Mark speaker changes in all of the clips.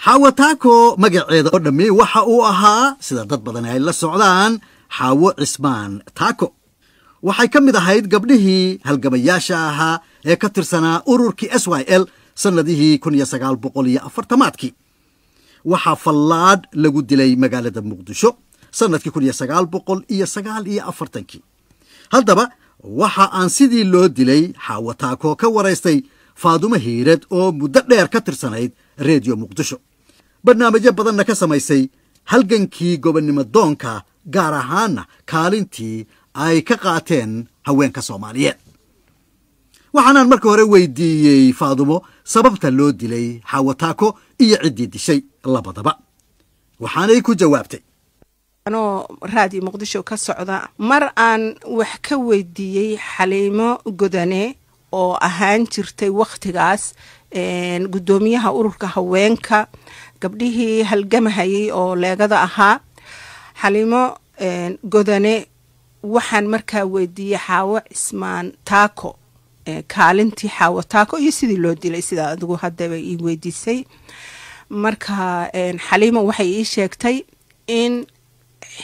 Speaker 1: Xaawo Taako magaceeda oo dhammi waxa uu ahaa, sida dad badan ay la socdaan, Xaawo Cismaan Taako. Waxay ka mid ahayd gabdhihii halgamayaasha ahaa ee ka tirsanaa ururkii SYL sannadihii 1940-aadkii. Waxaa fallaadh lagu dilay magaalada Muqdisho sannadkii 1949-kii. Haddaba waxa aan sidii loo dilay Xaawo Taako ka waraystay Faadumo Hiirad oo muddo dheer ka tirsanayd Reediyo Muqdisho, barnaamijyo badanna ka samaysay halgankii gobonnimo doonka, gaar ahaana kaalintii ay ka qaateen haweenka Soomaaliyeed. Waxaanaan marka hore weydiiyey Faadumo sababta loo dilay Xaawo Taako iyo ciddii dishay labadaba, waxaanay ku jawaabtay:
Speaker 2: Anoo Raadiyo Muqdisho ka socda, mar aan wax ka weydiiyey Xaliimo Godane oo ahaan jirtay wakhtigaas guddoomiyaha ururka haweenka gabdhihii halgamahayay oo leegada ahaa, Xaliimo Godane, waxaan markaa weydiiyey Xaawo Cismaan Taako, kaalintii Xaawo Taako iyo sidii loo dilay, sidaa adigu haddaba ii weydiisay. Marka Xaliimo waxay ii sheegtay in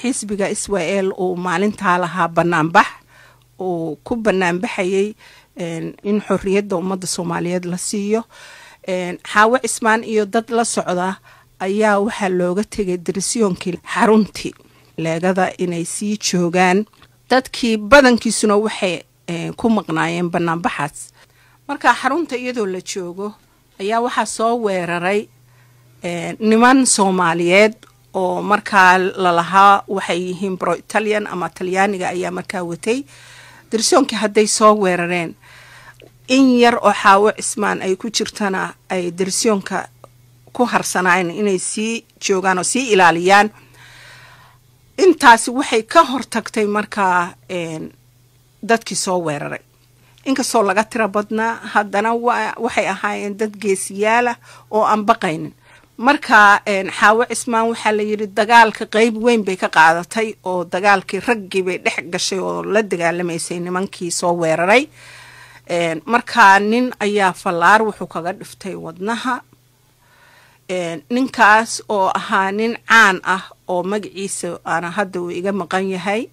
Speaker 2: xisbiga Israel uu maalintaa lahaa banaanbax, uu ku banaanbaxayay in xorriyadda ummadda Soomaaliyeed la siiyo. Xaawo Cismaan iyo dad la socda ayaa waxaa looga tegay darisyoonkii xaruntii leegada inay sii joogaan. Dadkii badankiisuna waxay ku maqnaayeen banaanbaxaas. Marka xarunta iyadoo la joogo ayaa waxaa soo weeraray niman Soomaaliyeed oo markaa lalahaa waxay yihiin pro Italian ama Talyaaniga ayaa markaa watay darsoonkii. Hadday soo weerareen, in yar oo Xaawo Cismaan ay ku jirtana ay darsoonka ku harsanaayeen inay sii joogaan oo sii ilaaliyaan, intaasi waxay ka hortagtay markaa dadkii soo weeraray. Inkastoo laga tiro badnaa, haddana waxay ahaayeen dad geesiyaalah oo aan baqaynin. Marka Xaawo Cismaan waxaa la yidhi dagaalka qeyb weyn bay ka qaadatay, oo dagaalkii raggii bay dhex gashay oo la dagaalamaysay nimankii soo weeraray. Markaa nin ayaa fallaar wuxuu kaga dhiftay wadnaha, ninkaas oo ahaa nin caan ah oo magaciisa aana hadda uu iga maqan yahay,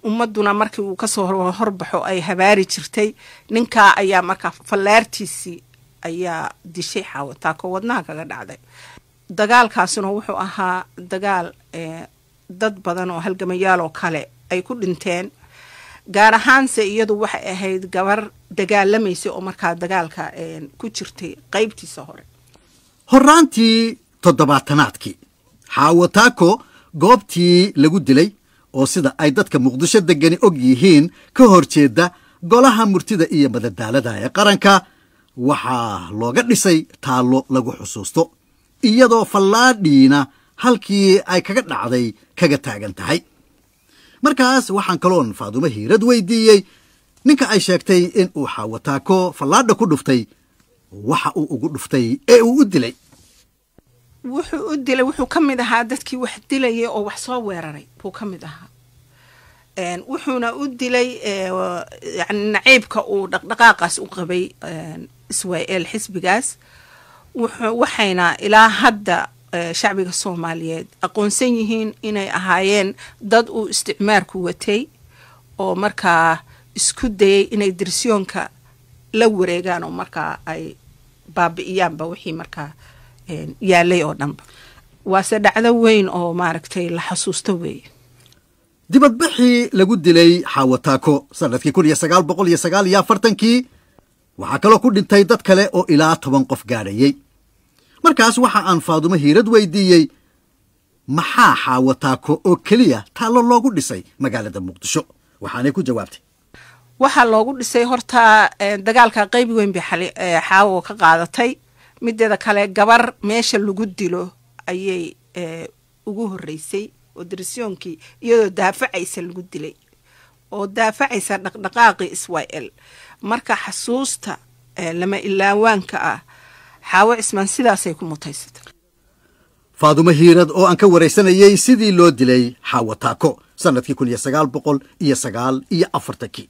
Speaker 2: ummadduna markii uu kasoo horbaxo ay habaari jirtay. Ninkaa ayaa markaa fallaartiisii ayaa dishay Xaawo Taako, wadnaha kaga dhacday. Dagaalkaasuna wuxuu ahaa dagaal dad badan oo halgamayaal oo kale ay ku dhinteen, gaar ahaanse iyadu waxay ahayd gabar dagaalamaysay oo markaa dagaalka ku jirtay qeybtiisa hore.
Speaker 1: Horraantii toddobaatanaadkii Xaawo Taako goobtii lagu dilay, oo sida ay dadka Muqdisho degani og yihiin ka hor jeeda Golaha Murtida iyo Madadaalada ee Qaranka, waxaa looga dhisay taallo lagu xusuusto, iyadoo fallaadhiina halkii ay kaga dhacday kaga taagan tahay. Markaas waxaan kaloon Faadumo Hiirad weydiiyey ninka ay sheegtay in uu Xaawo Taako fallaadha ku dhuftay waxa uu ugu dhuftay ee uu u dilay.
Speaker 2: Wuxuu u dilay, wuxuu ka mid ahaa dadkii wax dilayay oo wax soo weeraray buu ka mid ahaa. Wuxuuna u dilay yani naciibka uu dhaqdhaqaaqaas u qabay Israel, xisbigaas. Waxayna ilaa hadda shacbiga Soomaaliyeed aqoonsan yihiin inay ahaayeen dad uu isticmaarku watay oo markaa isku dayay inay dirsyoonka la wareegaan oo markaa ay baabi'iyaanba wixii markaa yaalay oo dhanba. Waase dhacdo weyn oo maaragtay la xasuusto weeye.
Speaker 1: Dibadbixii lagu dilay Xaawo Taako sannadkii 1949-kii waxaa kaloo ku dhintay dad kale oo ilaa 10 qof gaadhayey. Markaas waxa aan Faadumo Hiirad weydiiyey maxaa Xaawo Taako oo keliya taallo loogu dhisay magaalada Muqdisho, waxaanay ku jawaabtay:
Speaker 2: Waxaa loogu dhisay horta dagaalka qeyb weyn bay Xaawo ka qaadatay. Mideeda kale, gabar meesha lagu dilo ayay ugu horreysay oo darisyoonkii iyadoo daafacaysa lagu dilay, oo daafacaysa dhaqdhaqaaqii Israel. Marka xasuusta lama ilaawaanka ah Xaawo Cismaan sidaasay ku mutaysatay.
Speaker 1: Faadumo Hiirad oo aan ka waraysanayey sidii loo dilay Xaawo Taako sannadkii 1949-kii.